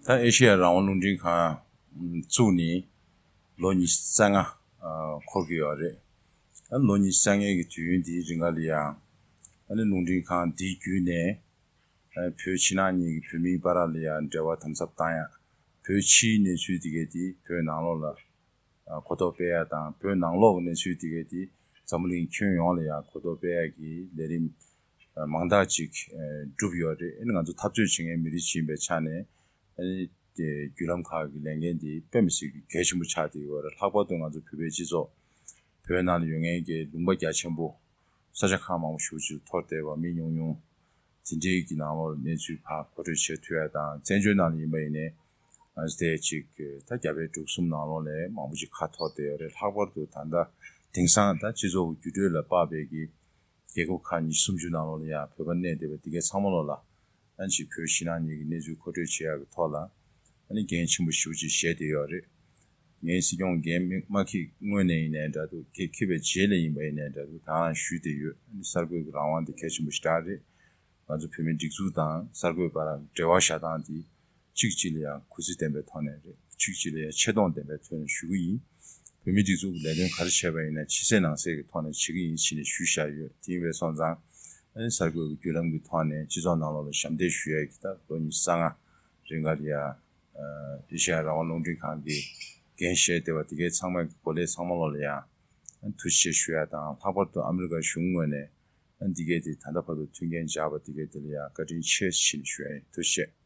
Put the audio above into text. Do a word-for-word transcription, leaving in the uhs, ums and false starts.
ད་ཨེ་ཤེ་ཡ་རང་དབང་རླུང་འཕྲིན་ཁང་བཙུགས་ནས་ལོ་ཉི་ཤུ་རྩ་ལྔ་འཁོར་གྱི་ཡོད་རེད། ཨ་ལོ་ཉི་ཤུ་རྩ་ལྔའི་གི་དུས་ཡུན་འདིའི་རིང་ག་ལ་ཡང་ཨ་ནི་རླུང་འཕྲིན་ཁང་འདི་བརྒྱུད་ནས་ཨ་བོད་ཕྱི་ནང་གཉིས་ཀྱི་བོད་མིའི་བར་ལ་ཡང་འབྲེལ་བ་དམ་ཟབ་བཏང་ཡ། བོད་ཕྱིའི་གནས་ཚུལ་འདི་གའི་དེ་བོད་ནང་ལོགས་ལ་ཨ་གོ་རྟོགས་སྤེལ་ཡ་དང་། བོད་ནང་ལོགས་ཀྱི་གནས་ཚུལ་འདི་གའི་དེ་འཛམ་བུ་གླིང་ཁྱོན་ཡོངས་ལ་ཡང་གོ་རྟོགས་སྤེལ་ཡ་གི་ལས་རིམ་ཨ་མང་དག་ཅིག་ཨ་བསྒྲུབས་ཡོད་རེད། ཨ་ནི་ང་ཚོ་འཐབ་རྩོད་བྱེད་མཁན་མི་རིགས་ཤིག་ཡིན་པའི་ཆ་ནས་ཨ་ནི་དེ་བརྒྱུད་ལམ་ཁག་གི་ལས་འགན་དེ་དཔེ་མི་སྲིད་ཀྱི་གལ་ཆེན་པོ་ཆགས་བསྡད་ཡོད་རེད། ལྷག་པར་དུ་ང་ཚོ་བོད་པའི་སྤྱི་ཚོགས་བོད་ནང་ལ་ཡོད་མཁན་གྱི་ལུང་པ་རྒྱ་ཆེན་པོ་ས་ཆ་ཁག་མང་པོ་ཞེ་པོ་ཅིག་འཐོར་བསྡད་པ་མི་ཉུང་ཉུང་དེ་འདྲའི་གི་ནང་ལོགས་གནས་ཚུལ་ཕར་མཁོ་སྤྲོད་བྱེད་ཐུབ་ཡ་དང་། བཙན་བྱོལ་ནང་ལ་ཡིན་པ་ཡིན་ནའི་ང་ཚོ་དེ་ཅིག་ད་རྒྱ་བལ་འབྲུག་གསུམ་ནང་ལོགས་ལ་མང་པོ་ཅིག་ཁ་འཐོར་བསྡད་ཡོད་རེད། ལྷག་པར་དུ་ད་ལྟ་དེང་སང་ད་སྤྱི་ཚོགས་ཀྱི་འགྱུར་འགྲོས་ལ་དཔག་པའི་གི་རྒྱལ་ཁབ་ཁག་ཉི་ཤུ་སུམ་ཅུ་ནང་ལོགས་ལ་ཡང་བོད་པ་གནས་བསྡད་པ་འདི་གའི་ཚང་མ་ལོགས་ལ་ཨ་ནི་བོད་ཕྱི་ནང་གཉིས་ཀྱི་གནས་ཚུལ་མཁོ་སྤྲོད་བྱེད་ཡག་གི་ཐོག་ལ་ཨ་ནི་འགན་ཆེན་པོ་ཞེ་པོ་ཅིག་བཞེས་བསྡད་ཡོད་རེད། ངའི་སྲིད་སྐྱོང་འགན་མི་མ་འཁྱེར་སྔོན་ནས་ཡིན་ནའི་འདྲ་འདུག་འཁྱེར་འཁྱེར་བའི་རྗེས་ལ་ཡིན་པ་ཡིན་ནའི་འདྲ་འདུག་ད་ག་རང་ཞུས་བསྡད་ཡོད། ཨ་ནི་གསར་འགོད་ཀྱི་རང་དབང་དེ་གལ་ཆེན་པོ་ཞེ་དྲག་རེད། ང་ཚོ་བོད་མིའི་སྒྲིག་འཛུགས་དང་གསར་འགོད་པ་རང་འབྲེལ་བ་བཞག་སྟངས་དེ་གཅིག་གཅིག་ལ་ཡང་གུས་བརྩི་ལྡན་པའི་ཐོག་ནས་རེད། གཅིག་གཅིག་ལ་ཡང་ཆེ་མཐོང་ལྡན་པའི་ཐོག་ནས་ཞུ་གི་ཡིན། བོད་མིའི་སྒྲིག་འཛུགས་ཀྱི་ལས་དོན་ག་རེ་བྱས་པ་ཡིན་ན་ཕྱི་གསལ་ནང་གསལ་གྱི་ཐོག་ནས་བྱེད་ཀྱི་ཡིན་ཞེས་ནས་ཞུས་བཞག་ཡོད། དེ་ཡིན་པའི་སོང་ཙང་ཨ་ནི་གསར་འགོད་ཀྱི་བརྒྱུད་ལམ་གྱི་ཐོག་ནས་སྤྱི་ཚོགས་ནང་ལོགས་ལ་ཞབས་འདེགས་ཞུ་ཡས་ཀྱི་ད་ལོ་ཉི་ཤུ་རྩ་ལྔ་རིང་ག་ལ་ཡ་ཨེ་ཤེ་ཡ་རང་དབང་རླུང་འཕྲིན་ཁང་གི་འགན་བཞེས་བསྡད་པ་དེ་གའི་ཚང་མ་གི་འགོ་ལས་ཚང་མ་ལོགས་ལ་ཡང་ཐུགས་རྗེ་ཆེ་ཞུ་ཡ་དང་། ལྷག་པར་དུ་ཨ་མི་རི་ཀ་གཞུང་ངོས་ནས་འདི་གའི་དེ་ད་ལྟ་བར་དུ་མཐུན་རྐྱེན་སྦྱར་བ་དེ་གའི་དེ་ལ་ཡང་བཀའ་དྲིན་ཆེ་ཞེས་ཞུ་ཡ་ཡིན། ཐུགས་རྗེ་ཆེ།